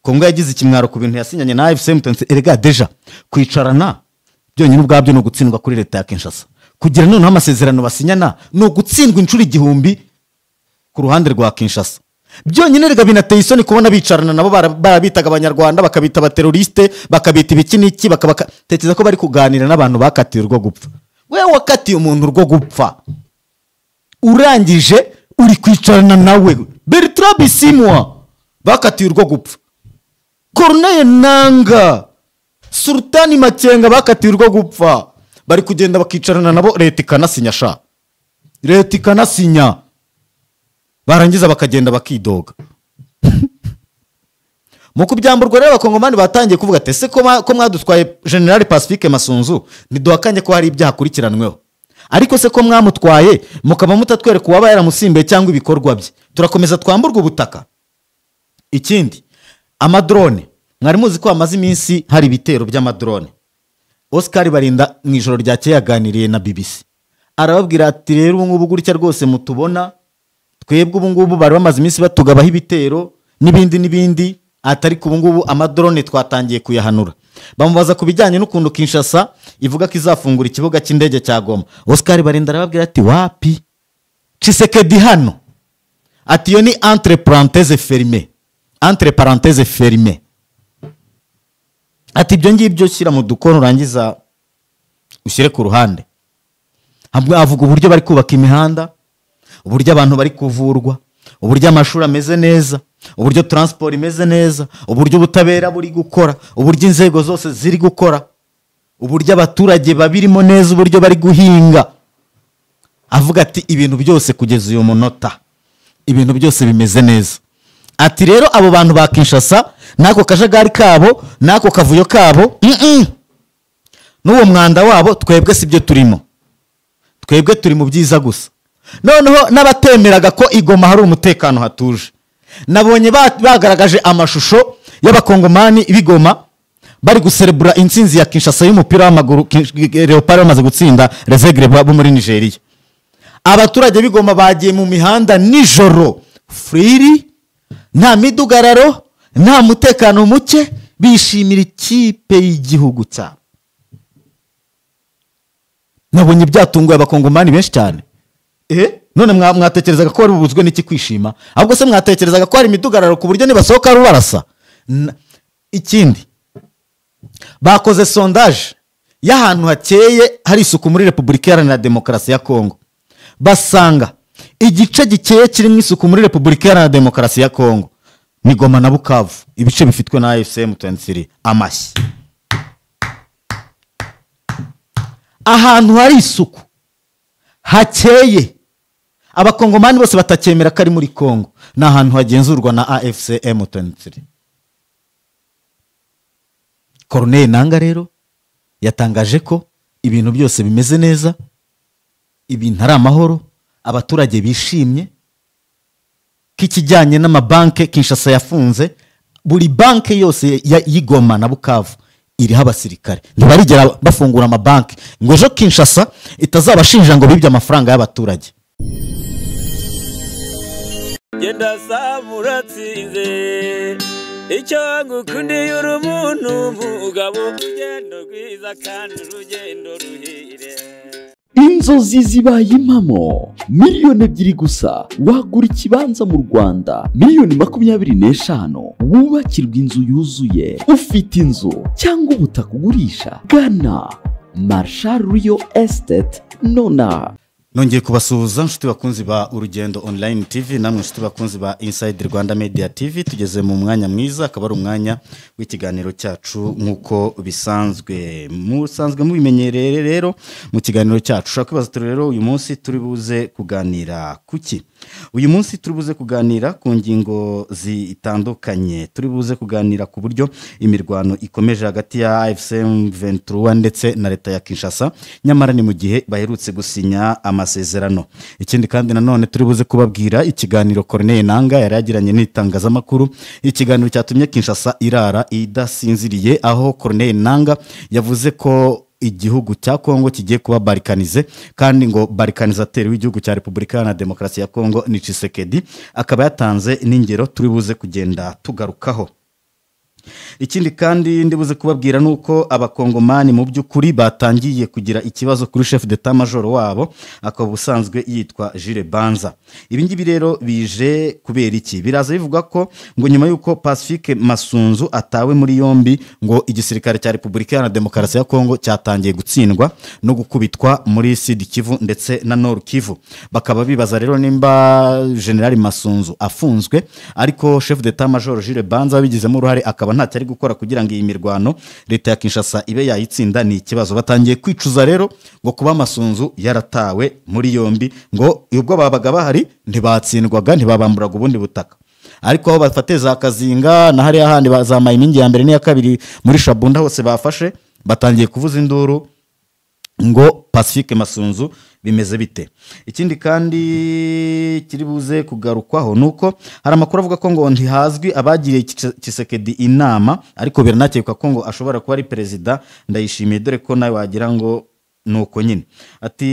Kongo yagize ikimwaro ku bintu yasinyanye na AFC M23. Erega déjà kwicarana byonyine ubwabyo no gutsindwa kuri leta ya Kinshasa, kugira noneho amasezerano basinyana no gutsindwa inshuro 1000 ku ruhande rwa Kinshasa. Byonyine rega binateye isoni kubona bicarana nabo barabitaga abanyarwanda, bakabita abateroriste, bakabita ibiki n'iki, tekereza ko bari kuganira n'abantu bakatiye urwo gupfa. Wewe wakatiye umuntu urwo gupfa urangije uri kwicarana nawe. Bertrand Bisimwa bakatiye urwo gupfa, Corneille Nanga, Sultani Makenga bakatiye urwo gupfa, bari kugenda bakicarana nabo, leta ikanasinya sha, leta ikanasinya, barangiza bakagenda bakidoga. Mu kubyamburwa rero abakongomani batangiye kuvuga ati ese ko mwadutwaye General Pacifique Masunzu, ntiduhakanye ko hari ibyaha akurikiranweho, ariko se ko mwamutwaye mukaba mutatwereka uwaba yaramusimbuye cyangwa ibikorwa bye, turakomeza twamburwa ubutaka. Ikindi, amadrone, mwari muzi ko hamaze iminsi hari ibitero by'amadrone. Oscar Barinda mu ijoro ryakeye yaganiriye na BBC, arababwira ati rero ubu ngubu gutya rwose mutubona twebwe ubu ngubu bari bamaze iminsi batugabaho ibitero n'ibindi n'ibindi, atari ku ngubu amadrone twatangiye kuyahanura. Bamubaza ku bijyanye n'ukuntu Kinshasa ivuga ko izafungura ikibuga cy'indege cya Goma. Oscar Barinda arababwira ati wapi, Tshisekedi hano ati iyo ni entre parenthèses fermée, entre parenthèses fermée, ati ibyo ngibyo shyira mu dukono urangiza ushyire ku ruhande. Avuga uburyo bari kubaka imihanda, uburyo abantu bari kuvurwa, uburyo amashuri ameze neza, uburyo transport imeze neza, uburyo ubutabera buri gukora, uburyo inzego zose ziri gukora, uburyo abaturage babirimo neza, uburyo bari guhinga. Avuga ati ibintu byose kugeza uyu munota ibintu byose bimeze neza. Ati rero abo bantu ba Kinshasa n'ako kajagari kabo n'ako kavuyo kabo n'uwo mwanda wabo, twebwe sibyo turimo, twebwe turi mu byiza gusa. Noneho n'abatemeraga ko igoma hari umutekano hatuje, nabonye bagaragaje amashusho y'abakongomani b'igoma bari guserebura intsinzi ya Kinshasa y'umupira w'amaguru, Leopard bamaze gutsinda Rezegre bo muri Nigeria. Abaturage b'igoma bagiye mu mihanda nijoro free, nta midugararo, nta mutekano muke, bishimira ikipe y'igihugu cyabo. Nabonye byatunguye abakongomani benshi cyane. None mwatekerezaga ko bari bubuzwe n'iki kwishima? Ahubwo se mwatekerezaga ko hari imidugararo ku buryo nibasohoka rubarasa? Ikindi, bakoze sondage y'ahantu hakeye hari isuku muri Repubulika Iharanira Demokarasi ya Kongo, basanga igice gikeye kirimo isuku muri Repubulika Iharanira Demokarasi ya Kongo ni Goma na Bukavu, ibice bifitwe na AFC M23. Amashyi. Ahantu hari isuku hakeye abakongomani bose batakemera ko ari muri Kongo, ni ahantu hagenzurwa na AFC M23. Corneille Nanga rero yatangaje ko ibintu byose bimeze neza, ibintu ari amahoro, abaturage bishimye, k'ikijyanye n'amabanke Kinshasa yafunze, buri banke yose y'Igoma na Bukavu iriho abasirikare, ntibarigera bafungura amabanki ngo ejo Kinshasa itazabashinja ngo bibye amafaranga y'abaturage. Genda samuratsinze icyo ngukundiye uri umuntu mugabo, urugendo rwiza kandi urugendo ruhire. Inzozi zibaye impamo, 2 miliyoni gusa wagura ikibanza mu Rwanda, 25 miliyoni wubakirwa inzu yuzuye. Ufite inzu cyangwa ubutaka ugurisha, gana Marshal Real Estate nona. Nongeye kubasuhuza nshuti bakunzi ba Urugendo Online TV, namwe nshuti bakunzi ba Inside Rwanda Media TV. Tugeze mu mwanya mwiza, akaba ari umwanya w'ikiganiro cyacu nk'uko bisanzwe musanzwe mubimenyereye. Rero mu kiganiro cyacu ushobora kwibaza turi rero uyu munsi turi buze kuganira kuki? Uyu munsi turi buze kuganira ku ngingo zitandukanye. Turi buze kuganira ku buryo imirwano ikomeje hagati ya AFC M23 ndetse na leta ya Kinshasa, nyamara ni mu gihe baherutse gusinya amasezerano. Ikindi kandi nanone turi buze kubabwira ikiganiro Corneille Nanga yari yagiranye n'itangazamakuru, ikiganiro cyatumye Kinshasa irara idasinziriye, aho Corneille Nanga yavuze ko igihugu cya Kongo kigiye kuba balkanisé, kandi ngo balkanisateur w'igihugu cya Repubulika Iharanira Demokarasi ya Kongo ni Tshisekedi, akaba yatanze n'ingero turi buze kugenda tugarukaho. Ikindi kandi ndibuze kubabwira nuko abakongomani mu by'ukuri batangiye kugira ikibazo kuri chef d'état major wabo, akaba ubusanzwe yitwa Jules Banza. Ibi ngibi rero bije kubera iki? Biraza bivuga ko ngo nyuma y'uko Pacifique Masunzu atawe muri yombi, ngo igisirikare cya Repubulika Iharanira Demokarasi ya Kongo cyatangiye gutsindwa no gukubitwa muri Sud Kivu ndetse na Nord Kivu. Bakaba bibaza rero nimba General Masunzu afunzwe, ariko chef d'état major Jules Banza wabigizemo uruhare akaba ntacyo ari gukora kugira ngo iyi mirwano leta ya Kinshasa ibe yayitsinda, ni ikibazo. Batangiye kwicuza rero ngo kuba Masunzu yaratawe muri yombi, ngo ubwo babaga bahari ntibatsindwaga, ntibabamburaga ubundi butaka, ariko aho bafate za Kazinga na hariya handi bazamaye imingi ya mbere n'iya kabiri muri Shabunda hose bafashe, batangiye kuvuza induru ngo Pacifique Masunzu bimeze bite. Ikindi kandi kiri buze kugarukwaho nuko hari amakuru avuga ko ngo ntihazwi abagiriye Tshisekedi inama, ariko biranakekwa ko ngo ashobora kuba ari perezida Ndayishimiye, dore ko nawe wagira ngo nuko nyine. Ati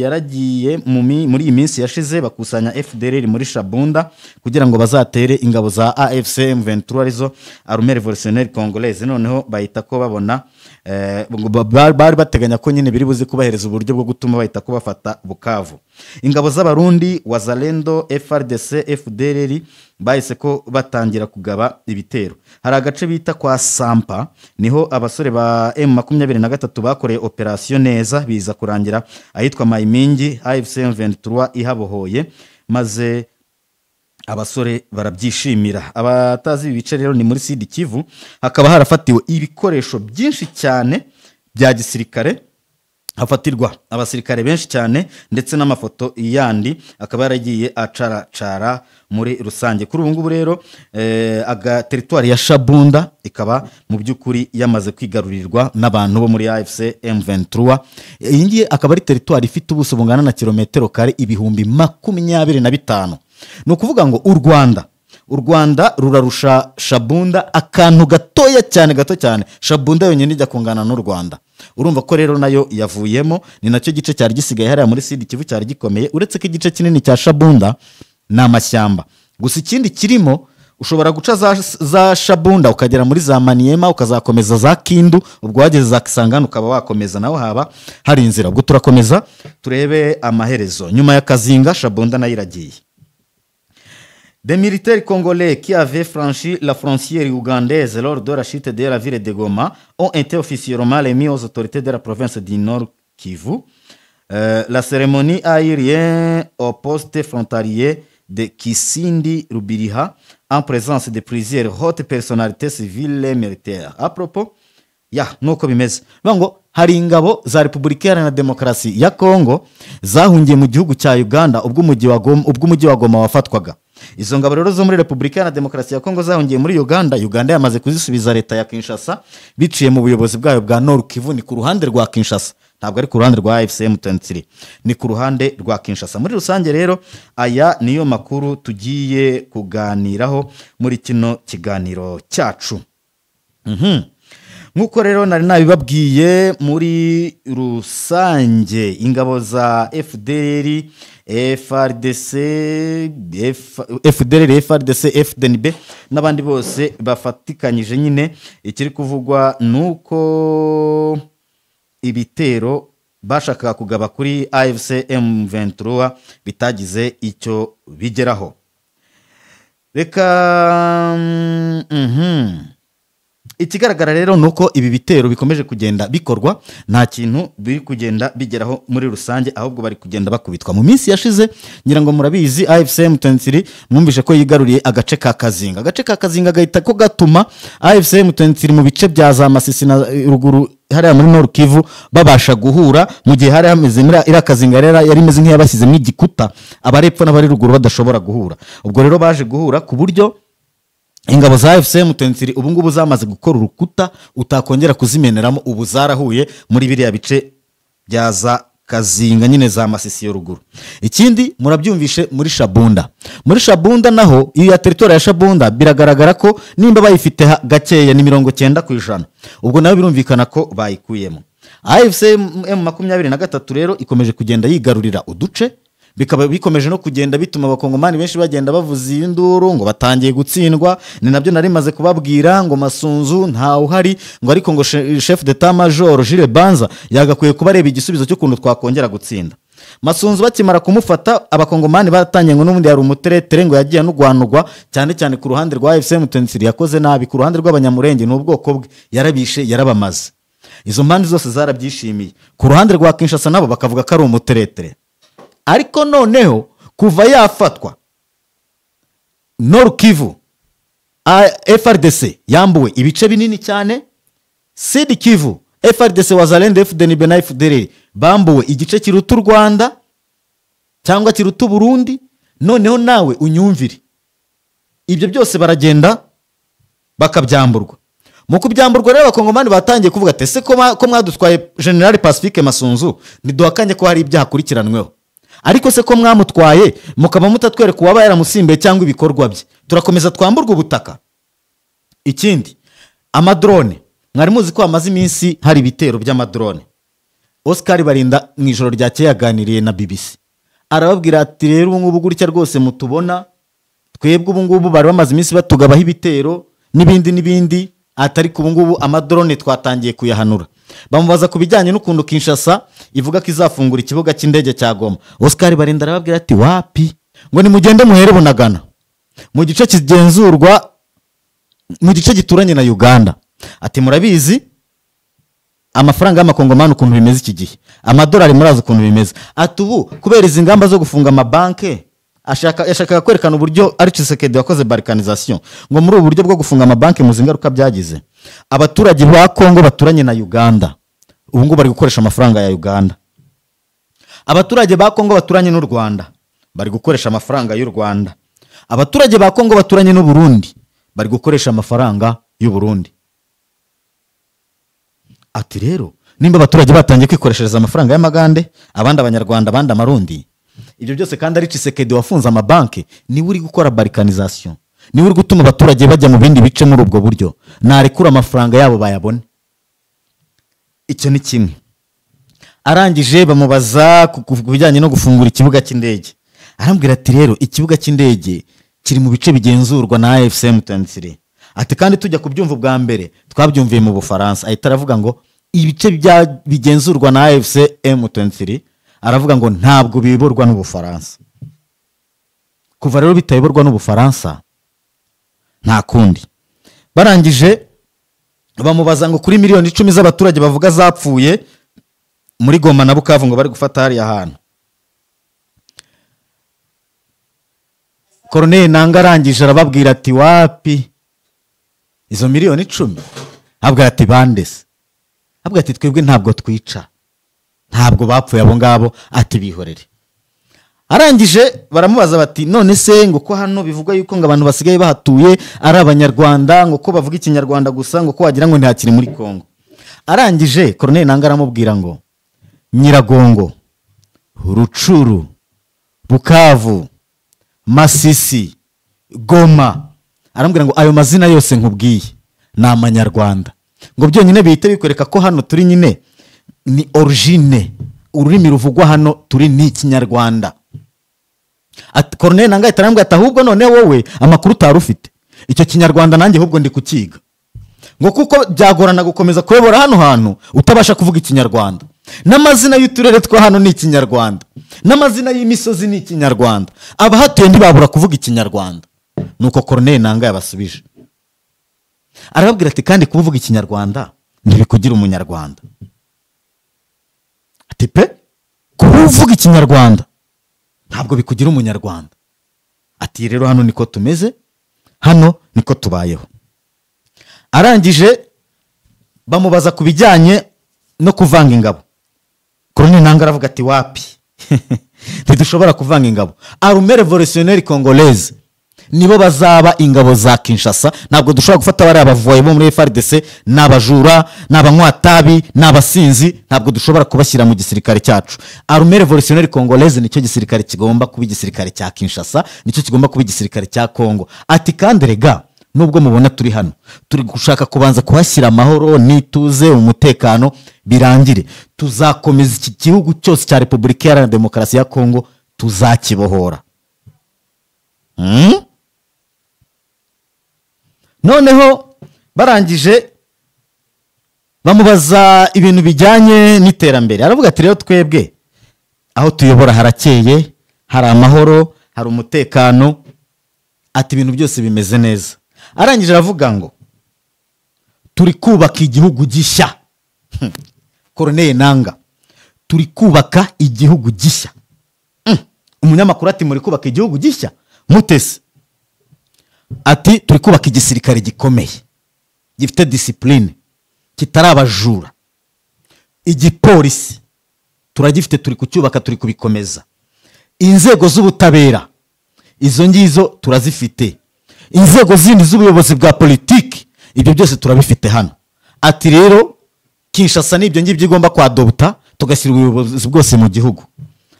yaragiye muri iyi minsi yashize bakusanya FDLR muri Shabunda kugira ngo bazatere ingabo za AFC M23 arizo Armée Révolutionnaire Congolaise. Noneho bahita ko babona bari bateganya ko nyine biri buze kubahereza uburyo bwo gutuma bahita ko bafata Bukavu. Ingabo z'Abarundi, Wazalendo, FRDC, FDLR bahise ko batangira kugaba ibitero. Hari agace bita kwa Sampa, niho abasore ba M23 bakoreye operation neza, biza kurangira ahitwa Mayimingi AFC M23 ihabohoye, maze abasore barabyishimira. Abatazi ibi bice rero ni muri Sud Kivu, hakaba harafatiwe ibikoresho byinshi cyane bya gisirikare, hafatirwa abasirikare benshi cyane, ndetse n'amafoto yandi akaba yaragiye acaracara muri rusange. Kuri ubu ngubu rero aga teritwari ya Shabunda ikaba mu by'ukuri yamaze kwigarurirwa n'abantu bo muri AFC M23. Iyi ngiyi akaba ari teritwari ifite ubuso bungana na kilometero kare 25,000. Ni ukuvuga ngo u Rwanda rurarusha Shabunda akantu gatoya cyane, gato cyane. Shabunda yonyine ijya kungana n'u Rwanda. Urumva ko rero nayo yavuyemo, ni nacyo gice cyari gisigaye hariya muri Sud Kivu cyari gikomeye, uretse ko igice kinini cya Shabunda ni amashyamba. Gusa ikindi kirimo, ushobora guca za Shabunda ukagera muri za Maniema, ukazakomeza za Kindu, ubwo wageze za Kisangani ukaba wakomeza, naho haba hari inzira. Ubwo turakomeza turebe amaherezo. Nyuma ya Kazinga, Shabunda nayo iragiye. Des militaires congolais qui avaient franchi la frontière ougandaise lors de la chute de la ville de Goma ont été officiellement remis aux autorités de la province du Nord Kivu. La cérémonie a eu lieu au poste frontalier de Kisindi Rubiriha en présence de plusieurs hautes personnalités civiles et militaires. À propos, ya nuko bimeze. Ngo hari ingabo za Repubulika Iharanira Demokarasi ya Kongo zahungiye mu gihugu cya Uganda ubwo umujyi wa Goma wafatwaga. Izo ngabo rero zo muri Repubulika Iharanira Demokarasi ya Kongo zahungiye muri Uganda, Uganda yamaze kuzisubiza leta ya Kinshasa biciye mu buyobozi bwayo bwa Nord Kivu. Ni ku ruhande rwa Kinshasa, ntabwo ari ku ruhande rwa AFC M23, ni ku ruhande rwa Kinshasa. Muri rusange rero aya niyo makuru tugiye kuganiraho muri kino kiganiro cyacu. Nkuko rero nari nabibabwiye, muri rusange ingabo za FDLR, FRDC, FDLR, FRDC, FDNB n'abandi bose bafatikanyije nyine, ikiri kuvugwa nuko ibitero bashakaga kugaba kuri AFC M23 bitagize icyo bigeraho. Reka ikigaragara rero nuko ibi bitero bikomeje kugenda bikorwa, nta kintu biri kugenda bigeraho muri rusange, ahubwo bari kugenda bakubitwa. Mu minsi yashize ngira ngo murabizi, AFC M23 mwumvishe ko yigaruriye agace ka Kazinga. Agace ka Kazinga gahita ko gatuma AFC M23 mu bice bya za Masisi na ruguru hariya muri Nord Kivu babasha guhura, mu gihe hari hameze muri iriya Kazinga rero yari imeze nk'iyabashyizemo igikuta, abarepfo n'abari ruguru badashobora guhura. Ubwo rero baje guhura ku buryo ingabo za AFC M23 ubu ngubu zamaze gukora urukuta utakongera kuzimeneramo, ubu zarahuye muri biriya bice bya za Kazinga nyine za Masisi yo ruguru. Ikindi murabyumvishe muri Shabunda. Muri Shabunda naho iyo ya territoire ya Shabunda biragaragara ko nimba bayifite gakeya ni 90%. Ubwo nayo birumvikana ko bayikuyemo. AFC M23 rero ikomeje kugenda yigarurira uduce. Bikaba bikomeje no kugenda bituma abakongomani benshi bagenda bavuza induru ngo batangiye gutsindwa. Ni nabyo nari maze kubabwira ngo Masunzu ntawe uhari, ngo ariko ngo chef d'état major Jules Banza yagakwiye kuba areba igisubizo cy'ukuntu twakongera gutsinda. Masunzu bakimara kumufata, abakongomani batangiye ngo n'ubundi yari umuteretere, ngo yagiye anugwanugwa cyane cyane ku ruhande rwa AFC M23 yakoze nabi, ku ruhande rw'abanyamurenge n'ubwoko bwe yarabishe yarabamaze. Izo mpande zose zarabyishimiye. Ku ruhande rwa Kinshasa nabo bakavuga ko ari umuteretere. Ariko noneho kuva yafatwa, Nord Kivu FARDC yambuwe ibice binini cyane, Sud Kivu FARDC Wazalendo FDNB na FDLR bambuwe igice kiruta u Rwanda cyangwa kiruta Burundi. Noneho nawe unyumvire, ibyo byose baragenda bakabyamburwa. Mu kubyamburwa rero abakongomani batangiye kuvuga ati ese ko mwadutwaye General Pacifique Masunzu, ntiduhakanye ko hari ibyaha akurikiranweho, ariko se ko mwamutwaye mukaba mutatwereka uwaba yaramusimbuye cyangwa ibikorwa bye, turakomeza twamburwa ubutaka. Ikindi, amadrone, mwari muzi ko hamaze iminsi hari ibitero by'amadrone. Oscar Barinda mu ijoro ryakeye yaganiriye na BBC, arababwira ati rero ubu ngubu gutya rwose mutubona twebwe ubu ngubu bari bamaze iminsi batugabaho ibitero n'ibindi n'ibindi, atari ku ngubu amadrone twatangiye kuyahanura. Bamubaza ku bijyanye n'ukuntu Kinshasa ivuga ko izafungura ikibuga cy'indege cya Goma. Oscar Barinda arababwira ati wapi, ngo nimugende muhere Bunagana mu gice kigenzurwa, mu gice gituranye na Uganda. Ati murabizi amafaranga y'amakongomani ukuntu bimeze iki gihe, amadolari murazi ukuntu bimeze. Ati ubu kubera izi ngamba zo gufunga amabanke, yashakaga kwerekana uburyo ari Tshisekedi wakoze balkanisation, ngo muri ubu buryo bwo gufunga amabanki muzi ingaruka byagize. Abaturage ba Kongo baturanye na Uganda ubu ngubu bari gukoresha amafaranga ya Uganda. Abaturage ba Kongo baturanye n'u Rwanda bari gukoresha amafaranga y'u Rwanda. Abaturage ba Kongo baturanye n'u Burundi bari gukoresha amafaranga y'u Burundi. Ati rero nimba abaturage batangiye kwikoreshereza amafaranga y'amagande, abandi abanyarwanda, abandi amarundi, ibyo byose kandi ari Tshisekedi wafunze amabanki, niwe uri gukora balkanisation, niwe uri gutuma abaturage bajya mu bindi bice muri ubwo buryo, narekura amafaranga yabo bayabone. Icyo ni kimwe. Arangije bamubaza ku bijyanye no gufungura ikibuga cy'indege, arambwira ati rero ikibuga cy'indege kiri mu bice bigenzurwa na AFC M23. Ati kandi tujya kubyumva ubwa mbere twabyumviye mu Bufaransa. Ahita aravuga ngo ibice bigenzurwa na AFC M23, aravuga ngo ntabwo biyoborwa n'Ubufaransa. Kuva rero bitayoborwa n'Ubufaransa nta kundi. Barangije bamubaza ngo kuri miliyoni 10 z'abaturage bavuga zapfuye muri Goma na Bukavu ngo bari gufata hariya hantu. Colonel Nanga arangije arababwira ati wapi izo miliyoni 10, abwira ati bandese, abwira ati twebwe ntabwo twica, ntabwo bapfuye abo ngabo, ati bihorere. Arangije baramubaza bati none se ngo ko hano bivugwa yuko ngo abantu basigaye bahatuye ari abanyarwanda, ngo ko bavuga ikinyarwanda gusa, ngo ko wagira ngo ntihakiri muri Kongo. Arangije Colonel Nanga aramubwira ngo Nyiragongo, Rucuru, Bukavu, Masisi, Goma, arambwira ngo ayo mazina yose nkubwiye ni amanyarwanda, ngo byonyine bihite bikwereka ko hano turi nyine ni origine, ururimi ruvugwa hano turi ni ikinyarwanda. Ati Colonel Nanga arambwira ati ahubwo none wowe amakuru utari ufite icyo kinyarwanda nanjye ahubwo ndi kukiga, ngo kuko byagorana gukomeza kuyobora hano hantu utabasha kuvuga ikinyarwanda. N'amazina y'uturere twa hano ni ikinyarwanda, n'amazina y'imisozi ni ikinyarwanda, abahatuye ntibabura kuvuga ikinyarwanda. Nuko Colonel Nanga yabasubije arababwira ati kandi kuvuga ikinyarwanda ntibikugira umunyarwanda. Ati pe kuvuga ikinyarwanda ntabwo bikugira umunyarwanda. Ati rero hano niko tumeze, hano niko tubayeho. Arangije bamubaza ku bijyanye no kuvanga ingabo. Colonel Nanga aravuga ati wapi ntidushobora kuvanga ingabo. Armée Révolutionnaire Congolaise nibo bazaba ingabo za Kinshasa, ntabwo dushobora gufata bari abavoye bo muri FARDC, n'abajura, n'abanywatabi, n'abasinzi, ntabwo dushobora kubashyira mu gisirikare cyacu. Armée Révolutionnaire Congolaise nicyo gisirikare kigomba kuba igisirikare cya Kinshasa, nicyo kigomba kuba igisirikare cya Kongo. Ati kandi rega nubwo mubona turi hano turi gushaka kubanza kuhashyira amahoro n'ituze, umutekano birangire, tuzakomeza iki gihugu cyose cya Repubulika Iharanira Demokarasi ya Kongo Tuzakibohora. Noneho barangije bamubaza ibintu bijyanye n'iterambere, aravuga ati rero twebwe aho tuyobora harakeye, hari amahoro, hari umutekano, ati ibintu byose bimeze neza. Arangije aravuga ngo turi kubaka igihugu gishya. Corneille Nangaa, turi kubaka igihugu gishya. Umunyamakuru ati muri kubaka igihugu gishya mutese? Ati turi kubaka igisirikare gikomeye gifite discipline, kitari abajura. Igipolisi turagifite, turi kucyubaka, turi kubikomeza. Inzego z'ubutabera izo ngizo turazifite, inzego zindi z'ubuyobozi bwa politiki ibyo byose turabifite hano. Ati rero Kinshasa n'ibyo ngibyo igomba kwadopta, tugashyira ubuyobozi bwose mu gihugu.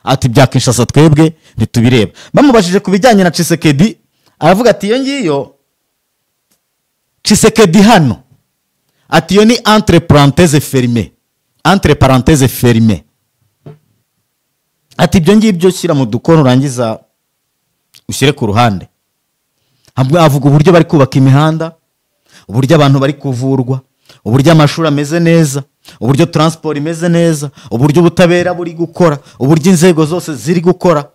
Ati bya Kinshasa twebwe ntitubireba. Bamubajije ku bijyanye na Tshisekedi, aravuga ati iyo ngiyo Tshisekedi hano, ati iyo ni entre parenthèse fermée, entre parenthèse fermée. Ati ibyo ngibyo shyira mu dukono urangiza ushyire ku ruhande. Avuga uburyo bari kubaka imihanda, uburyo abantu bari kuvurwa, uburyo amashuri ameze neza, uburyo transport imeze neza, uburyo ubutabera buri gukora, uburyo inzego zose ziri gukora,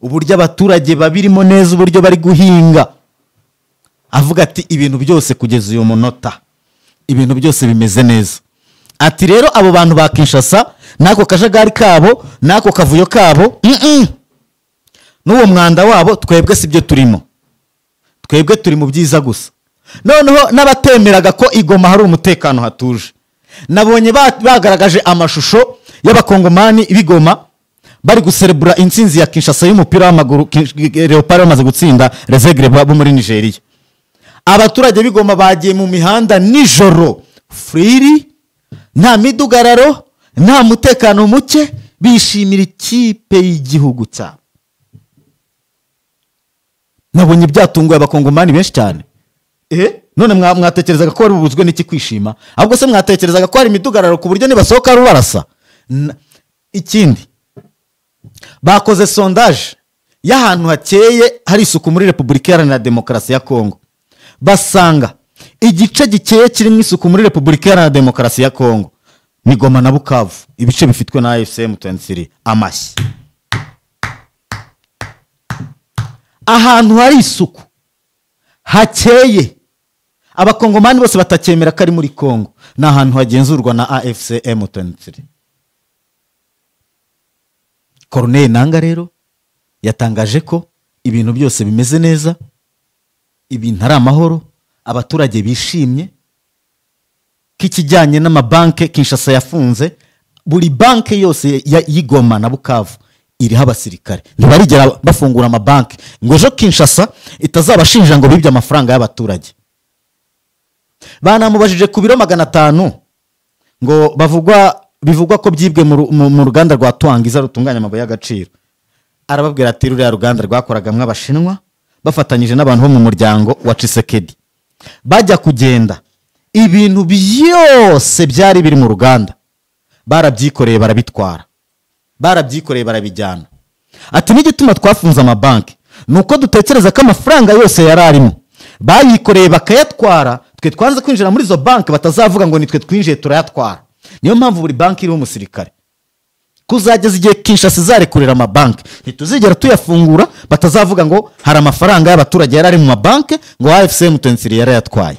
uburyo abaturage babirimo neza, uburyo bari guhinga. Avuga ati ibintu byose kugeza uyu munota ibintu byose bimeze neza. Ati rero abo bantu ba Kinshasa n'ako kajagari kabo n'ako kavuyo kabo n'uwo mwanda wabo, twebwe sibyo turimo, twebwe turi mu byiza gusa. Noneho n'abatemeraga ko igoma hari umutekano hatuje, nabonye bagaragaje amashusho y'abakongomani b'Igoma bari guserebura intsinzi ya Kinshasa y'umupira w'amaguru, Leopard bamaze gutsinda Rezegre bo muri Nigeria. Abaturage b'Igoma bagiye mu mihanda nijoro free, nta midugararo, nta mutekano muke, bishimira ikipe y'igihugu cyabo. Nabonye byatunguye abakongomani benshi cyane. None mwatekerezaga ko bari bubuzwe n'iki kwishima? Ahubwo se mwatekerezaga ko hari imidugararo ku buryo nibasohoka rubarasa? Ikindi, bakoze sondage y'ahantu hakeye hari isuku muri Repubulika Iharanira Demokarasi ya Kongo, basanga igice gikeye kirimo isuku muri Repubulika Iharanira Demokarasi ya Kongo ni Goma na Bukavu, ibice bifitwe na AFC M23. Amashyi. Ahantu hari isuku hakeye abakongomani bose batakemera ko ari muri Kongo, ni ahantu hagenzurwa na AFC M23. Corneille Nangaa rero yatangaje ko ibintu byose bimeze neza, ibintu ari amahoro, abaturage bishimye, k'ikijyanye n'amabanke Kinshasa yafunze, buri banke yose y'Igoma na Bukavu iriho abasirikare, ntibarigera bafungura amabanki ngo ejo Kinshasa itazabashinja ngo bibye amafaranga y'abaturage. Banamubajije ku biro 500 ngo bivugwa ko byibwe mu ruganda rwa Twangiza rutunganya amabuye y'agaciro. Arababwira ati ruriya ruganda rwakoragamwe abashinwa bafatanyije n'abantu bo mu muryango wa Tshisekedi, bajya kugenda ibintu byose byari biri mu ruganda barabyikoreye barabitwara, barabyikoreye barabijyana. Ati n'igituma twafunze amabanki nuko dutekereza ko amafaranga yose yari arimo bayikoreye bakayatwara, twe twanze kwinjira muri izo banki batazavuga ngo nitwe twinjiye turayatwara. Niyo mpamvu buri banki iriho umusirikare. Kuzageza igihe Kinshasa izarekurira amabanki ntituzigera tuyafungura, batazavuga ngo hari amafaranga y'abaturage yari ari mu mabanki ngo AFC M23 yarayatwaye.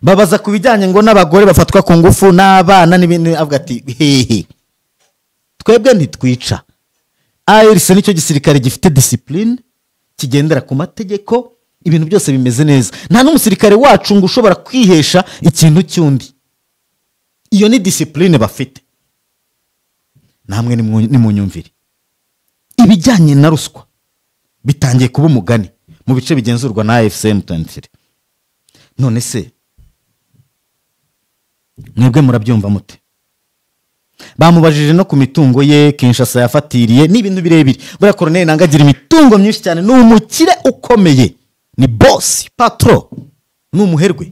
Babaza ku bijyanye ngo n'abagore bafatwa ku ngufu n'abana n'ibindi, avuga ati hehe twebwe ntitwica. ARC nicyo gisirikare gifite discipline, kigendera ku mategeko, ibintu byose bimeze neza. Nta n'umusirikare wacu ngo ushobora kwihesha ikintu cy'undi. Iyo ni discipline bafite. Namwe nimunyumvire. Ibijyanye na ruswa bitangiye kuba umugani mu bice bigenzurwa na AFC M23. None se mwebwe murabyumva mute? Bamubajije no ku mitungo ye Kinshasa yafatiriye n'ibintu birebire. Buriya Corneille Nangaa agira imitungo myinshi cyane, ni umukire ukomeye, ni boss, patro, ni umuherwe.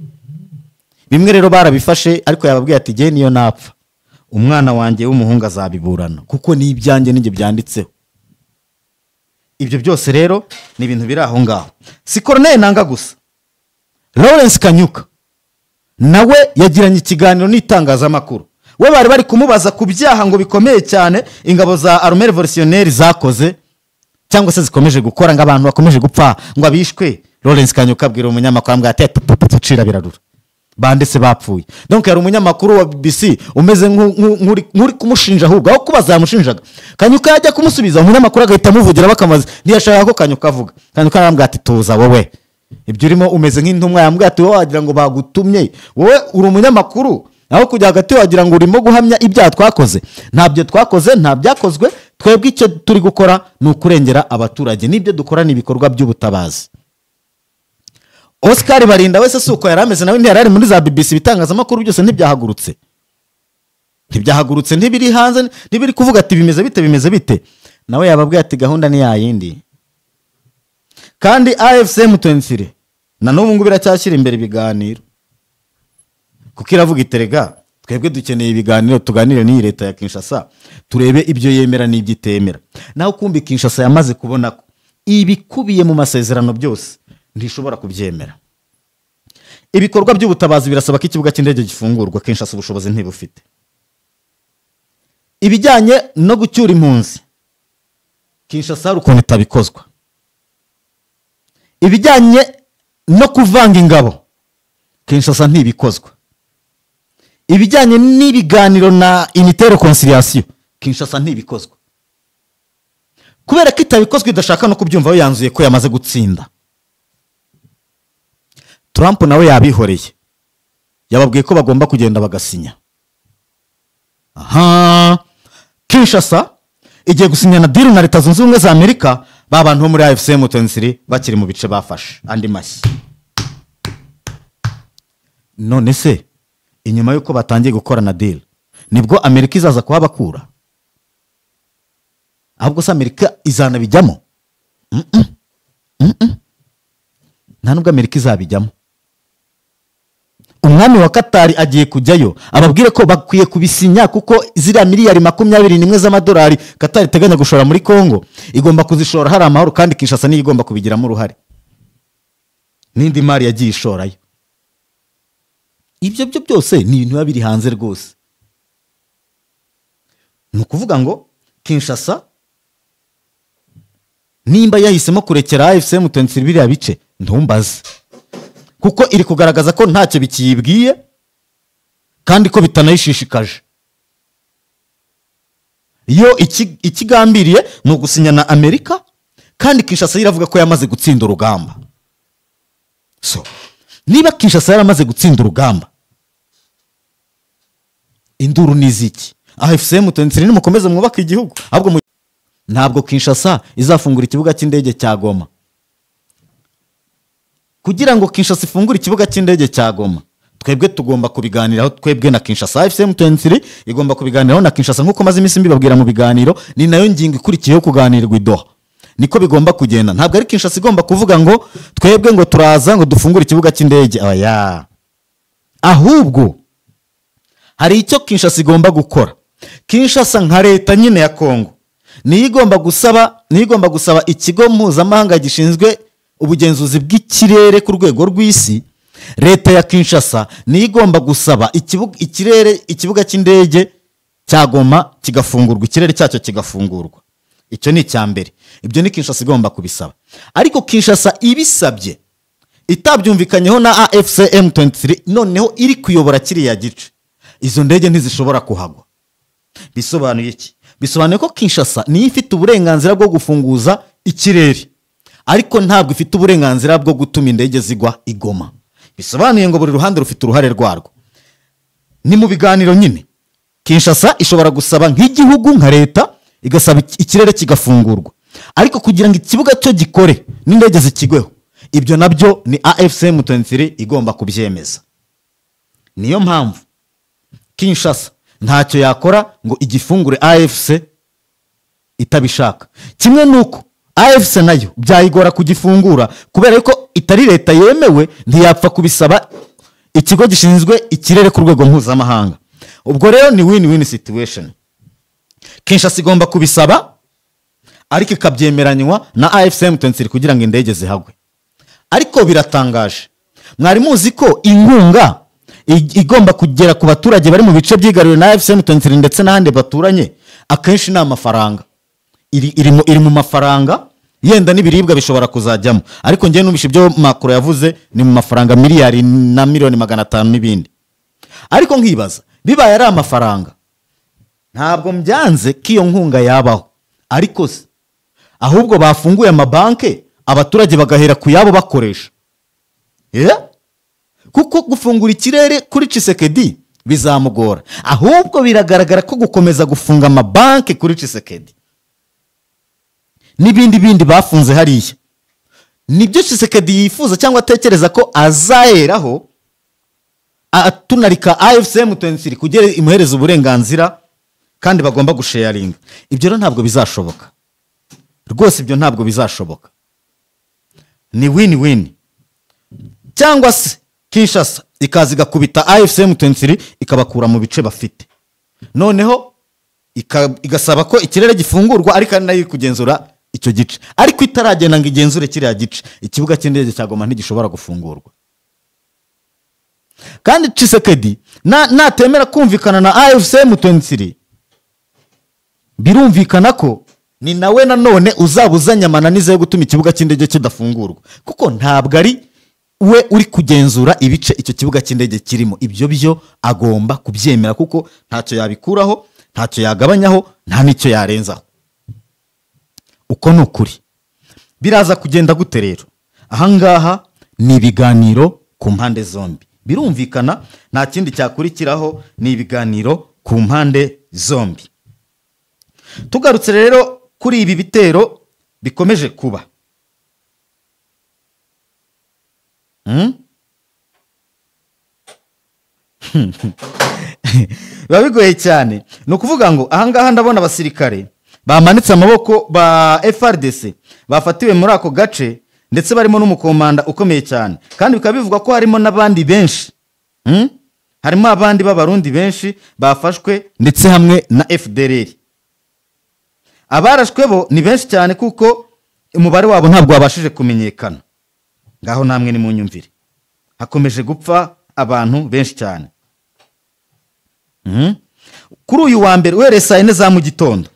Bimwe rero barabifashe, ariko yababwiye ati jye niyo napfa Umwana wanjye w'umuhungu azabiburana kuko ni ibyanjye n'ibyo byanditseho. Ibyo byose rero ni ibintu biri aho ngaho. Si Corneille Nanga gusa, Lawrence Kanyuka nawe yagiranye ikiganiro n'itangazamakuru. We bari bari kumubaza ku byaha ngo bikomeye cyane ingabo za Armée Révolutionnaire zakoze cyangwa se zikomeje gukora, ngo abantu bakomeje gupfa, ngo abishwe. Lawrence Kanyuka abwira umunyamakuru ambwira ati tucira birarura bandese bapfuye. Donc yari umunyamakuru wa BBC umeze nk'uri kumushinja, ahubwo aho kubaza yamushinjaga. Kanyuka yajya kumusubiza, umunyamakuru agahita amuvugira bakamaze, ntiyashaka ko Kanyuka avuga. Kanyuka arambwira ati tuza wowe, ibyo urimo umeze nk'intumwa. Yambwira ati wowe wagira ngo bagutumye, wowe uri umunyamakuru, aho kujya hagati wagira ngo urimo guhamya ibyaha twakoze. Ntabyo twakoze, nta byakozwe, twebwe icyo turi gukora ni ukurengera abaturage, n'ibyo dukora ni ibikorwa by'ubutabazi. Oscar Barinda wese si uko yari ameze, nawe ntiyari ari muri za BBC, ibitangazamakuru byose ntibyahagurutse, ntibiri hanze, ntibiri kuvuga ati bimeze bite, bimeze bite. Nawe yababwiye ati gahunda ni yayindi. Kandi AFC M23 na n'ubu ngubu iracyashyira imbere ibiganiro, kuko iravuga iterega twebwe dukeneye ibiganiro, tuganire n'iyi leta ya Kinshasa, turebe ibyo yemera n'ibyo itemera. Naho kumbi Kinshasa yamaze kubona ko ibikubiye mu masezerano byose ntishobora kubyemera. Ibikorwa by'ubutabazi birasaba ko ikibuga cy'indege gifungurwa, Kinshasa ubushobozi ntibufite. Ibijyanye no gucyura impunzi, Kinshasa hari ukuntu itabikozwa. Ibijyanye no kuvanga ingabo, Kinshasa ntibikozwa. Ibijyanye n'ibiganiro na unité réconciliation, Kinshasa ntibikozwa. Kubera ko itabikozwa idashaka no kubyumva, we yanzuye ko yamaze gutsinda. Trump nawe yabihoreye, yababwiye ko bagomba kugenda bagasinya. Aha Kinshasa igiye gusinya na deal na Leta Zunze Ubumwe za Amerika, ba bantu bo muri AFC M23 bakiri mu bice bafashe andi mashyi. None se inyuma yuko batangiye gukora na deal nibwo Amerika izaza kuhabakura? Ahubwo se Amerika izanabijyamo? Nta nubwo Amerika izabijyamo. Umwami wa Katari agiye kujyayo ababwire ko bakwiye kubisinya, kuko ziriya miliyari 21 z'amadolari Katari iteganya gushora muri Kongo igomba kuzishora hari amahoro, kandi Kinshasa niyo igomba kubigiramo uruhare n'indi mari yagiye ishorayo. Ibyo byo byose ni ibintu biba biri hanze rwose. Ni ukuvuga ngo Kinshasa nimba yahisemo kurekera AFC M23 biriya bice ntumbaze, kuko iri kugaragaza ko ntacyo bikiyibwiye kandi ko bitanayishishikaje. Iyo ikigambiriye ni ugusinya na Amerika, kandi Kinshasa iravuga ko yamaze gutsinda urugamba. So niba Kinshasa yaramaze gutsinda urugamba, induru ni iziki? AFC M23 nimukomeze mwubaka igihugu. Ahubwo ntabwo Kinshasa izafungura ikibuga cy'indege cya Goma. Kugira ngo Kinshasa ifungure ikibuga cy'indege cya Goma, twebwe tugomba kubiganiraho, twebwe na Kinshasa. AFC M23 igomba kubiganiraho na Kinshasa, nkuko maze iminsi mbibabwira mu biganiro. Ni nayo ngingo ikurikiyeho kuganirwa i Doha. Niko bigomba kugenda. Ntabwo ari Kinshasa igomba kuvuga ngo twebwe ngo turaza ngo dufungure ikibuga cy'indege. Oya, ahubwo hari icyo Kinshasa igomba gukora. Kinshasa nka leta nyine ya Kongo niyo igomba gusaba ikigo mpuzamahanga gishinzwe ubugenzuzi bw'ikirere ku rwego rw'isi. Leta ya Kinshasa niyo igomba gusaba ikibuga cy'indege cya Goma kigafungurwa, ikirere cyacyo kigafungurwa. Icyo ni icya mbere. Ibyo ni Kinshasa igomba kubisaba. Ariko Kinshasa ibisabye itabyumvikanyeho na AFC M23, noneho iri kuyobora kiriya gice, izo ndege ntizishobora kuhagwa. Bisobanuye iki? Bisobanuye ko Kinshasa niyo ifite uburenganzira bwo gufunguza ikirere, ariko ntabwo ifite uburenganzira bwo gutuma indege zigwa i Goma. Bisobanuye ngo buri ruhande rufite uruhare rwarwo. Ni mu biganiro nyine. Kinshasa ishobora gusaba nk'igihugu, nka leta, igasaba ikirere kigafungurwa, ariko kugira ngo ikibuga cyo gikore n'indege zikigweho, ibyo nabyo ni AFC M23 igomba kubyemeza. Niyo mpamvu Kinshasa ntacyo yakora ngo igifungure AFC itabishaka. Kimwe nuko AFC nayo byayigora kugifungura, kubera ko itari leta yemewe, ntiyapfa kubisaba ikigo gishinzwe ikirere ku rwego mpuzamahanga. Ubwo rero ni win win situation. Kinshasa igomba kubisaba ariko ikabyemeranywa na AFC M23 kugira ngo indege zihagwe. Ariko biratangaje, mwari muzi ko inkunga igomba kugera ku baturage bari mu bice byigaruriwe na AFC M23 ndetse n'ahandi baturanye akenshi ni amafaranga, iri mu mafaranga, yenda n'ibiribwa bishobora kuzajyamo, ariko njye numvishe ibyo Macron yavuze ni mu mafaranga miliyari na miliyoni 500 n'ibindi. Ariko nkibaza bibaye ari amafaranga, ntabwo mbyanze ko iyo nkunga yabaho, ariko se ahubwo bafunguye amabanke abaturage bagahera ku yabo bakoresha. Kuko gufungura ikirere kuri Tshisekedi bizamugora, ahubwo biragaragara ko gukomeza gufunga amabanke kuri Tshisekedi n'ibindi bindi bafunze hariya nibyo Tshisekedi yifuza cyangwa atekereza ko azaheraho atunarika AFC M23 kugira imuhereza uburenganzira kandi bagomba gusharinga. Ibyo rero ntabwo bizashoboka rwose, ibyo ntabwo bizashoboka. Ni win win, cyangwa se Kinshasa ikaza igakubita AFC M23 ikabakura mu bice bafite, noneho igasaba ko ikirere gifungurwa ariko ari nayo kugenzura icyo gice, ariko itaragenda ngo igenzure kiriya gice, ikibuga cy'indege cya Goma ntigishobora gufungurwa. Kandi Tshisekedi natemera kumvikana na AFC M23, birumvikana ko ni nawe nanone uzabuzanya amananiza yo gutuma ikibuga cy'indege kidafungurwa, kuko ntabwo ari we uri kugenzura ibice icyo kibuga cy'indege kirimo. Ibyo byo agomba kubyemera kuko ntacyo yabikuraho, ntacyo yagabanyaho, nta n'icyo yarenzaho. Uko ni ukuri. Biraza kugenda gute rero? Ahangaha ni ibiganiro ku mpande zombi, birumvikana nta kindi cyakurikiraho, ni ibiganiro ku mpande zombi. Tugarutse rero kuri ibi bitero bikomeje kuba, biba bigoye cyane. Ni ukuvuga ngo ahangaha ndabona abasirikare bamanitse amaboko ba FARDC bafatiwe muri ako gace, ndetse barimo n'umukomanda ukomeye cyane, kandi bikaba bivugwa ko harimo n'abandi benshi, harimo abandi b'abarundi benshi bafashwe ndetse hamwe na FDLR. Abarashwe bo ni benshi cyane kuko umubare wabo ntabwo wabashije kumenyekana. Ngaho namwe ni munyumvire, hakomeje gupfa abantu benshi cyane. Kuri uyu wa mbere uhereye saa 4 za mu gitondo,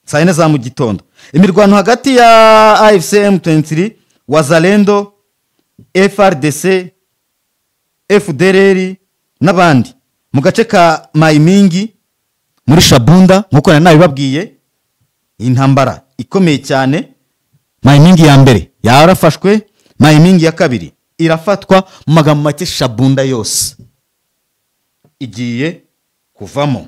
saa 4 za mu gitondo, imirwano hagati ya AFC M23, Wazalendo, FARDC, FDLR n'abandi mu gace ka Mayimingi muri Shabunda, nkuko nari nabibabwiye, intambara ikomeye cyane. Mayimingi ya mbere yarafashwe, Mayimingi ya kabiri irafatwa, mu magambo make Shabunda yose igiye kuvamo.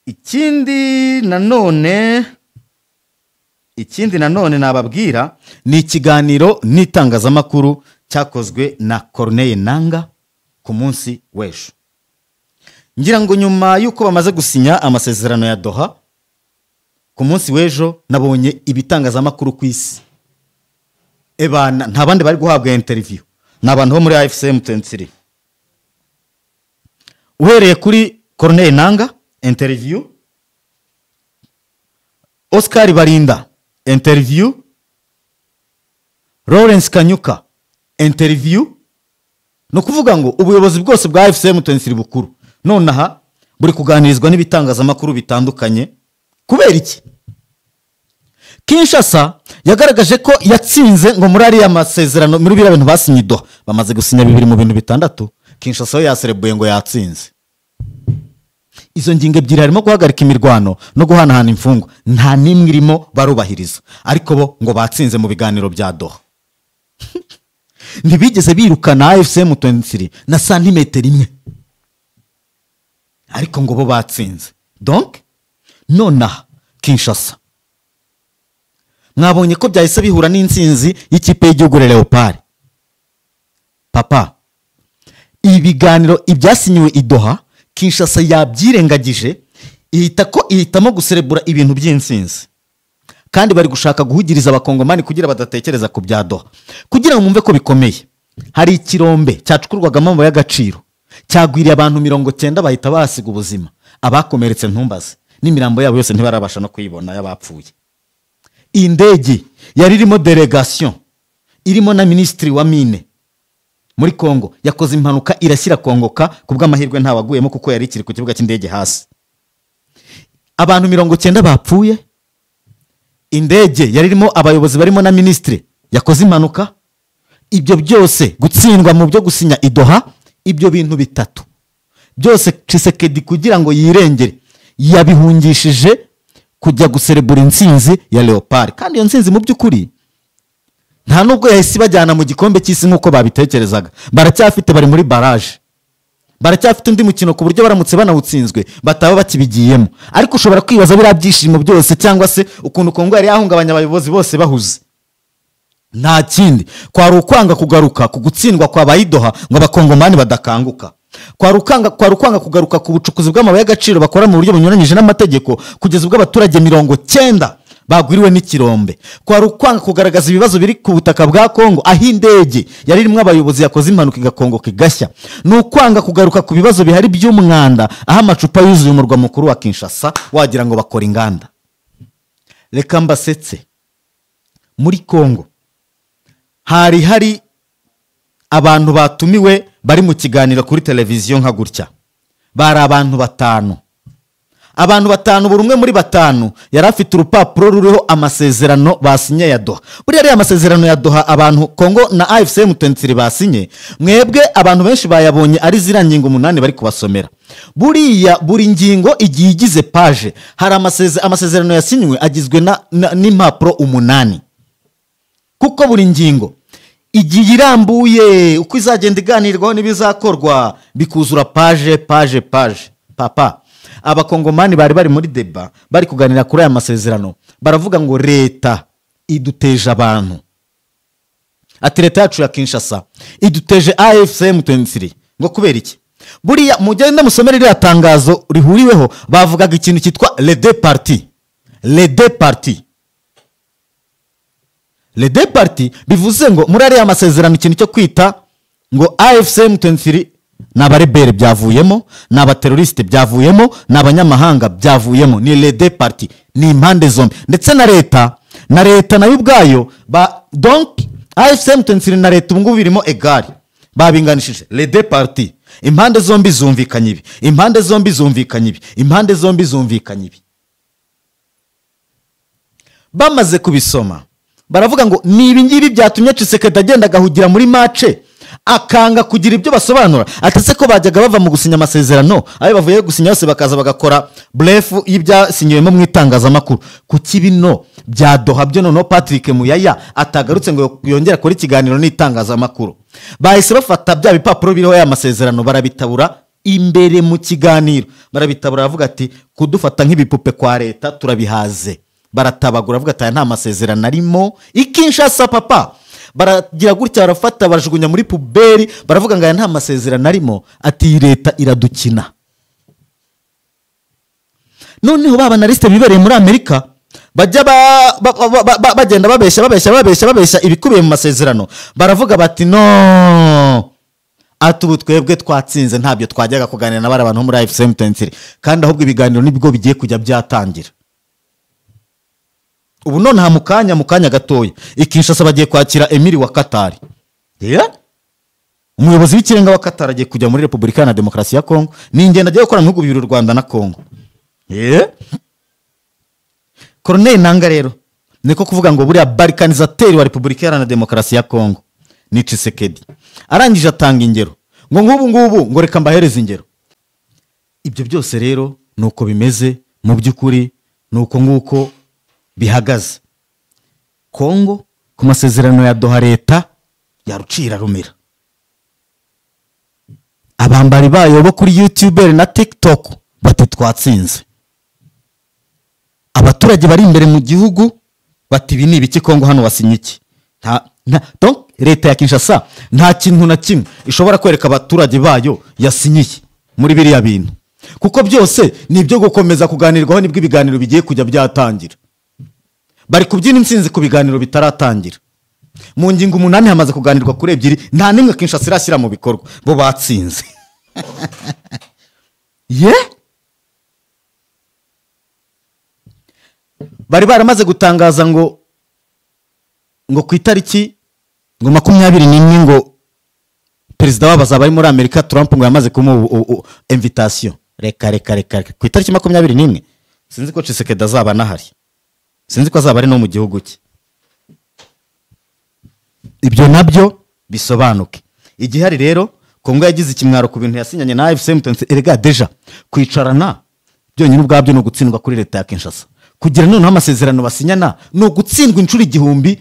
Ikindi nanone nababwira ni ikiganiro n'itangazamakuru cyakozwe na Corneille Nanga ku munsi w'ejo. Ngira ngo nyuma yuko bamaze gusinya amasezerano ya Doha ku munsi w'ejo, nabonye ibitangazamakuru ku isi ebana nta bandi bari guhabwa interview, ni abantu bo muri AFC M23. Uhereye kuri Corneille Nanga interview, Oscar Barinda interview, Lawrence Kanyuka interview. No kuvuga ngo ubuyobozi bwose bwa AFC M23 bukuru nonaha buri kuganirizwa n'ibitangazamakuru bitandukanye. Kubera iki? Kinshasa yagaragaje ko yatsinze ngo muri ariya masezerano, muri biriya bintu basinye Doha, bamaze gusinya 2 mu bintu 6, Kinshasa yo yaserebuye ngo yatsinze. Izo ngingo ebyiri harimo guhagarika imirwano no guhanahana imfungwa, nta n'imwe irimo barubahiriza, ariko bo ngo batsinze mu biganiro bya Doha. Ntibigeze birukana AFC M23 na santimetero imwe, ariko ngo bo batsinze. Donc nonaha Kinshasa mwabonye ko byahise bihura n'intsinzi y'ikipe y'igihugu Leopard. Papa, ibiganiro ibyasinyiwe i Doha, Kinshasa yabyirengagije, ihitamo guserebura ibintu by'intsinzi, kandi bari gushaka guhugiriza abakongomani kugira badatekereza ku bya Doha. Kugira ngo mwumve ko bikomeye, Hari ikirombe cyacukurwagamo amabuye y'agaciro cyagwiriye abantu 90 bahita bahasiga ubuzima, abakomeretse ntumbaze, n'imirambo yabo yose ntibarabasha no kuyibona y'abapfuye. Indege yari irimo delegation irimo na minisitiri wa mine muri Kongo yakoze impanuka irashyira kongoka, ku bw'amahirwe ntawaguyemo kuko yari ikiri ku kibuga cy'indege hasi. Abantu 90 bapfuye, indege yari irimo abayobozi barimo na minisitiri yakoze impanuka. Ibyo byose gutsindwa mu byo gusinya i Doha, ibyo bintu bitatu byose Tshisekedi kugira ngo yirengere yabihungishije kujya guserebura intsinzi ya Leopard. Kandi iyo ntsinzi mu by'ukuri nta nubwo yahise ibajyana mu gikombe cy'isi nk'uko babitekerezaga, baracyafite, bari muri barrage, baracyafite undi mukino ku buryo baramutse banawutsinzwe bataba bakibigiyemo. Ariko ushobora kwibaza biriya byishimo byose cyangwa se ukuntu Kongo yari yahungabanya abayobozi bose bahuze, nta kindi kwari ukwanga kugaruka ku gutsindwa kwa bayidoha ngo abakongomani badakanguka, kwari ukwanga kugaruka ku bucukuzi bw'amabuye y'agaciro bakora mu buryo bunyuranyije n'amategeko kugeza ubwo abaturage 90 bagwiriwe n'ikirombe, kwari ukwanga kugaragaza ibibazo biri ku butaka bwa Kongo aho indege yari irimo abayobozi yakoze impanuka igakongoka igashya, ni ukwanga kugaruka ku bibazo bihari by'umwanda aho amacupa yuzuye umurwa mukuru wa Kinshasa wagira ngo bakora inganda. Reka mbasetse, muri Kongo hari abantu batumiwe bari mu kiganiro kuri televiziyo nka gutya, bari abantu batanu. Abantu batanu, buri umwe muri batanu yari afite urupapuro ruriho amasezerano basinye ya Doha. Buriya ari amasezerano ya Doha abantu Kongo na AFC M23 basinye, mwebwe abantu benshi bayabonye ari ziriya ngingo 8 bari kubasomera. Buriya buri ngingo igiye igize page, hari amasezerano yasinywe agizwe n'impapuro 8, kuko buri ngingo igiye irambuye uko izagenda iganirwaho n'ibizakorwa bikuzura page page page. Papa, abakongomani bari muri deba bari kuganira kuri aya masezerano, baravuga ngo leta iduteje abantu, ati leta yacu ya Kinshasa iduteje AFC M23. Ngo kubera iki? Buriya mugende musomere ririya tangazo rihuriweho, bavugaga ikintu cyitwa les deux parties. Les deux parties, les deux parties bivuze ngo muri ariya masezerano ikintu cyo kwita ngo AFC M23 ni abarebere byavuyemo, ni abateroriste byavuyemo, ni abanyamahanga byavuyemo, ni les deux parties, ni impande zombi, ndetse na leta nayo ubwayo. Donc AFC M23 na leta ubu ngubu birimo egari, babinganishije les deux parties, impande zombi zumvikanye ibi, impande zombi zumvikanye ibi, impande zombi zumvikanye ibi. Bamaze kubisoma baravuga ngo ni ibi ngibi byatumye Tshisekedi agenda agahugira muri mace akanga kugira ibyo basobanura. Atese ko bajyaga bava mu gusinya amasezerano, ayo bavuye gusinya yose bakaza bagakora brief y'ibyasinyiwemo mu itangazamakuru. Kuki bino bya Doha byo noneho Patrick Muyaya atagarutse ngo yongere akore ikiganiro n'itangazamakuru? Bahise bafata bya bipapuro biriho ya masezerano barabitabura imbere mu kiganiro, barabitabura baravuga ati kudufata nk'ibipupe kwa leta turabihaze. Baratabagura bavuga ati nta masezerano arimo i Kinshasa. Papa, baragira gutya barafata barajugunya muri puberi, baravuga ngo aya nta masezerano arimo, ati leta iradukina. Noneho ba analyste bibereye muri Amerika bajya bagenda babeshya babeshya babeshya babeshya ibikubiye mu masezerano, baravuga bati no, ati ubu twebwe twatsinze, ntabyo twajyaga kuganira na bari abantu muri AFC M23, kandi ahubwo ibiganiro nibwo bigiye kujya byatangira. Ubu none ha mukanya gatoya i Kinshasa bagiye kwakira Emiri wa Qatar. Umuyobozi w'ikirenga wa Qatar agiye kujya muri Repubulika ya Demokarasi ya Kongo, ni ingendo agiye gukora mu bihugu bibiri, u Rwanda na Kongo. Corneille Nangaa rero niko kuvuga ngo buriya balkanizateur wa Repubulika ya Demokarasi ya Kongo ni Tshisekedi. Arangije atanga ingero ngo nk'ubu ngubu, ngo reka mbahereze ingero. Ibyo byose rero nuko bimeze mu by'ukuri, nuko nguko bihagaze. Kongo ku masezerano ya Doha leta yarucira rumira. Abambari bayo bo kuri YouTube na TikTok bati twatsinze. Abaturage bari imbere mu gihugu bati ibi ni ibiki Kongo hano wasinye iki? Donc leta ya Kinshasa nta kintu na kimwe ishobora kwereka abaturage bayo yasinyiye muri biriya bintu, kuko byose ni ibyo gukomeza kuganirwaho, nibwo ibiganiro bigiye kujya byatangira. Bari kubyina intsinzi ku biganiro bitaratangira. Mu ngingo 8 hamaze kuganirwa kuri 2, nta nimwe Kinshasa irashyira mu bikorwa, bo batsinze. Ye bari baramaze gutangaza ngo ku itariki ngo 21 ngo perezida wabo azaba ari muri Amerika, Trump ngo yamaze kumuha invitation. Reka reka reka ku itariki 21 sinzi ko Tshisekedi azaba nahari, sinzi ko azaba ari no mu gihugu cye. Ibyo nabyo bisobanuke. Igihari rero Kongo yagize ikimwaro ku bintu yasinyanye na AFC M23. Erega deja kwicarana byonyine ubwabyo no gutsindwa kuri leta ya Kinshasa, kugira noneho amasezerano basinyana no gutsindwa inshuro 1000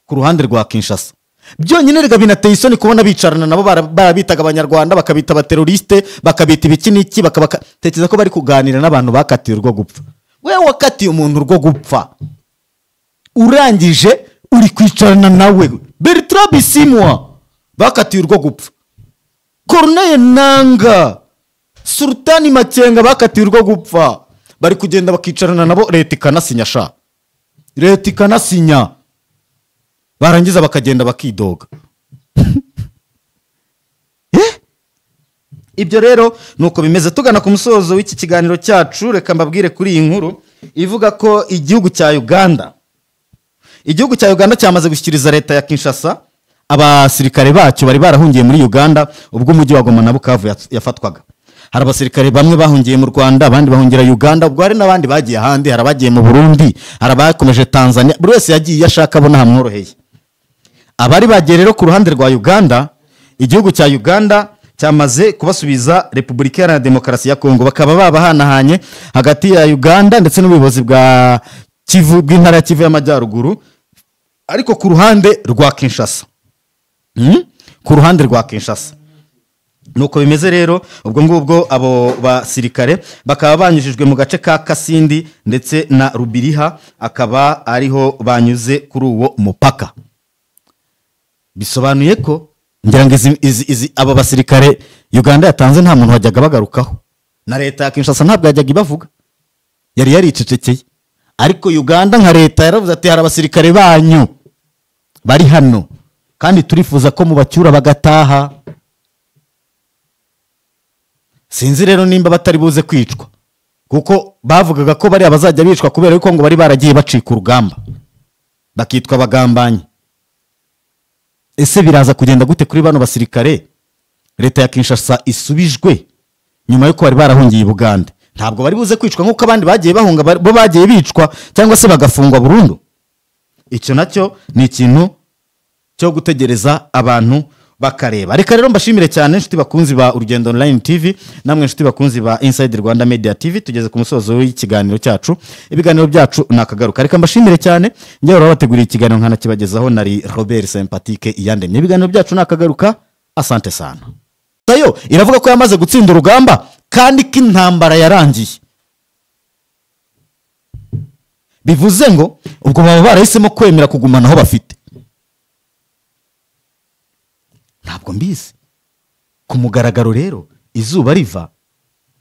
ku ruhande rwa Kinshasa. Byonyine rega binateye isoni kubona bicarana nabo barabitaga abanyarwanda, bakabita abateroriste, bakabita ibiki n'iki, bakatekereza ko bari kuganira n'abantu bakatiye urwo gupfa. Wewe wakatiye umuntu urwo gupfa, urangije uri kwicarana nawe. Bertrand Bisimwa bakatiye urwo gupfa, Corneille Nanga, Sultani Makenga bakatiye urwo gupfa, bari kugenda bakicarana nabo, leta ikanasinya sha, leta ikanasinya, barangiza bakagenda bakidoga. Ibyo rero nuko bimeze. Tugana ku musozo w'iki kiganiro cyacu, reka mbabwire kuri iyi nkuru ivuga ko igihugu cya Uganda, igihugu cya Uganda cyamaze gushyikiriza leta ya Kinshasa abasirikare bacyo bari barahungiye muri Uganda ubwo umujyi wa Goma na Bukavu yafatwaga. Hari abasirikare bamwe bahungiye mu Rwanda, abandi bahungira Uganda, ubwo hari n'abandi bagiye ahandi, hari abagiye mu Burundi, hari abakomeje Tanzania, buri wese yagiye ashaka abona hamworoheye. Abari bagiye rero ku ruhande rwa Uganda, igihugu cya Uganda cyamaze kubasubiza Repubulika Iharanira Demokarasi ya Kongo, bakaba babahanahanye hagati ya Uganda ndetse n'ubuyobozi bwa Kivu, bw'intara ya Kivu y'Amajyaruguru, ariko ku ruhande rwa Kinshasa. Ku ruhande rwa Kinshasa nuko bimeze rero. Ubwo ngubwo abo basirikare bakaba banyujijwe mu gace ka Kasindi ndetse na Rubiriha, akaba ariho banyuze kuri uwo mupaka. Bisobanuye ko ngira ngo izi abo basirikare Uganda yatanze nta muntu wajyaga bagarukaho, na leta ya Kinshasa ntabwo yajyaga ibavuga, yari yaricecekeye. Ariko Uganda nka leta yaravuze ati hari abasirikare banyu bari hano kandi turifuza ko mubacyura bagataha. Sinzi rero nimba batari buze kwicwa, kuko bavugaga ko bari abazajya bicwa kubera yuko ngo bari baragiye bacika urugamba bakitwa abagambanyi. Ese biraza kugenda gute kuri bano basirikare leta ya Kinshasa isubijwe nyuma yuko bari barahungiye i Bugande? Ntabwo bari buze kwicwa nkuko abandi bagiye bahunga, bo bagiye bicwa cyangwa se bagafungwa burundu. Icyo nacyo ni ikintu cyo gutegereza abantu bakareba. Reka rero mbashimire cyane inshuti bakunzi ba Urugendo Online TV, namwe inshuti bakunzi ba Inside Rwanda Media TV. Tugeze ku musozo w'ikiganiro cyacu, ibiganiro byacu nakagaruka. Reka mbashimire cyane, njye urabateguriye ikiganiro nkanakibagezaho, nari Robert Sympathique Iyandemye. Ibiganiro byacu nakagaruka, asante sana. Tayo iravuga ko yamaze gutsinda urugamba kandi ko intambara yarangiye. Bivuze ngo ubwo baba barahisemo kwemera kugumana aho bafite. Ntabwo mbizi. Ku mugaragaro rero izuba riva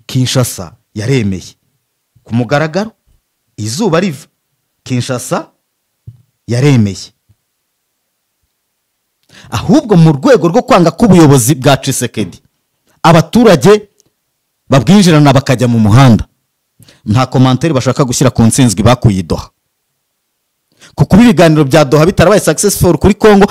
Kinshasa yaremeye. Ku mugaragaro izuba riva Kinshasa yaremeye. Ahubwo mu rwego rwo kwanga k'ubuyobozi bwa Tshisekedi, abaturage babwinjirana bakajya mu muhanda, nta commentaire bashaka gushyira ku ntsinzwi bakuye Doha. Kuko ibiganiro bya Doha bitarabaye successful kuri Kongo.